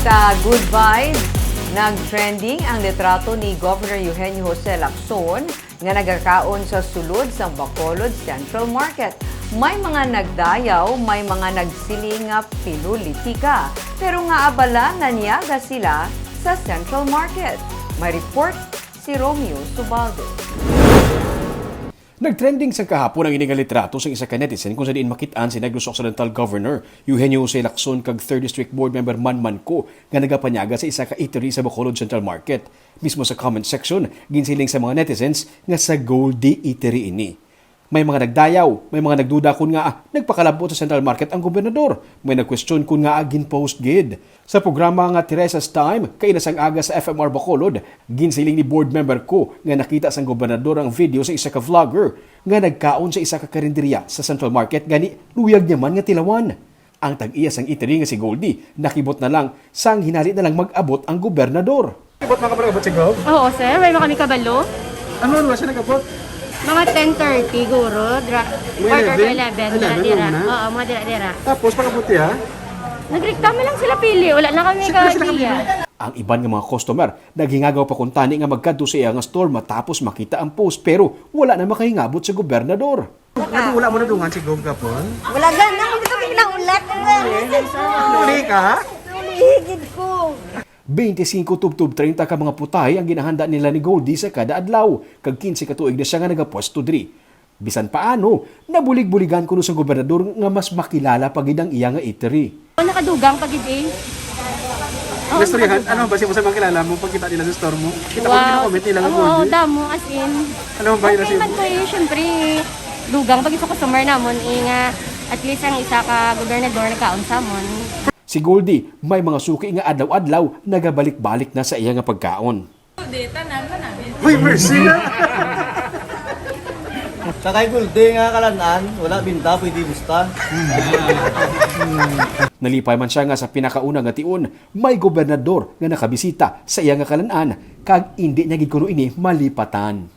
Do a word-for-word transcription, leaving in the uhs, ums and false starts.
Sa Good Vibes, nag-trending ang litrato ni Governor Eugenio Jose Lacson nga nagakaon sa sulod sang Bacolod Central Market. May mga nagdayaw, may mga nagsiling nga pilulitika, pero nga abala nanyaga sila sa Central Market. May report si Romeo Subaldo. Nagtrending sa kahapon ang ini nga litrato sa isa ka netizen kung sa diin makit-an si Negros Occidental Governor Eugenio Jose Lacson kag Third District Board Member Manman Co nga nagapanyaga sa isa ka eatery sa Bacolod Central Market. Mismo sa comment section, ginsiling sa mga netizens nga sa Goldie Eatery ini. May mga nagdayaw, may mga nagduda kon ngaa nagpakalabot sa Central Market ang gobernador. May nagkwestiyon kon ngaa gin-post gid. Sa programa nga Teresa's Time, kaina sang aga sa F M R Bacolod, ginsiling ni Board Member Co nga nakita sang gobernador ang video sa isa ka vlogger nga nagkaon sa isa ka karinderya sa Central Market, gani luyag niya man nga tilawan. Ang tag-iya sang eatery nga si Goldie nakibot na lang sang hinali na lang mag-abot ang gobernador. Ibot man ka pala abot si Gov? Oo, sir. May mga kami kabalo. Ano oras siya nag-abot? Mga ten thirty, guro. Dra- Mga quarter to eleven. Eleven. Dira-dira. Lang muna? Oo, mga dira-dira. Tapos, pag-abot niya? Nagreklamo lang sila pili. Wala na kami Sila, sila kami. Kagiya. Ang iban nga mga customer naghingagaw pa kuntani nga magkadto sa iya nga store matapos makita ang post, pero wala na makahingabot sa gobernador. Nadu wala mo nadungan si Gov gapon? Wala gana, hindi kami naulat. Uli ka? Higid ko. Twenty-five tubtob treinta ka mga putay ang ginahanda nila ni Goldie sa kada adlaw, kag quince ka tuig na siya nga nagapwesto diri. Bisan paano, nabulig-buligan kuno sang gobernador nga mas makilala pa gid ang iya nga eatery. Nakadugang pa gid eh. Oh, Nastoryahan, ano ba siya sa mga kilala mo pagkita nila sa store mo? Kita ko wow. Comment nila nga Oo, Goldie. Damo, as in. Ano ba yun? Okay man ko eh, syempre, dugang pag sa customer namon, eh, nga at least ang isa ka gobernador nagkaon sa amon. Si Goldie, may mga suki nga adlaw-adlaw nagabalik-balik na sa iya nga pagkaon. Hoy, mercy na! Sa kay Goldie nga kalanan, wala binta, pwede busta. Nalipay man siya nga sa pinakauna nga tion, may gobernador nga nakabisita sa iya nga kalanan, kag indi niya gid kuno ini malipatan.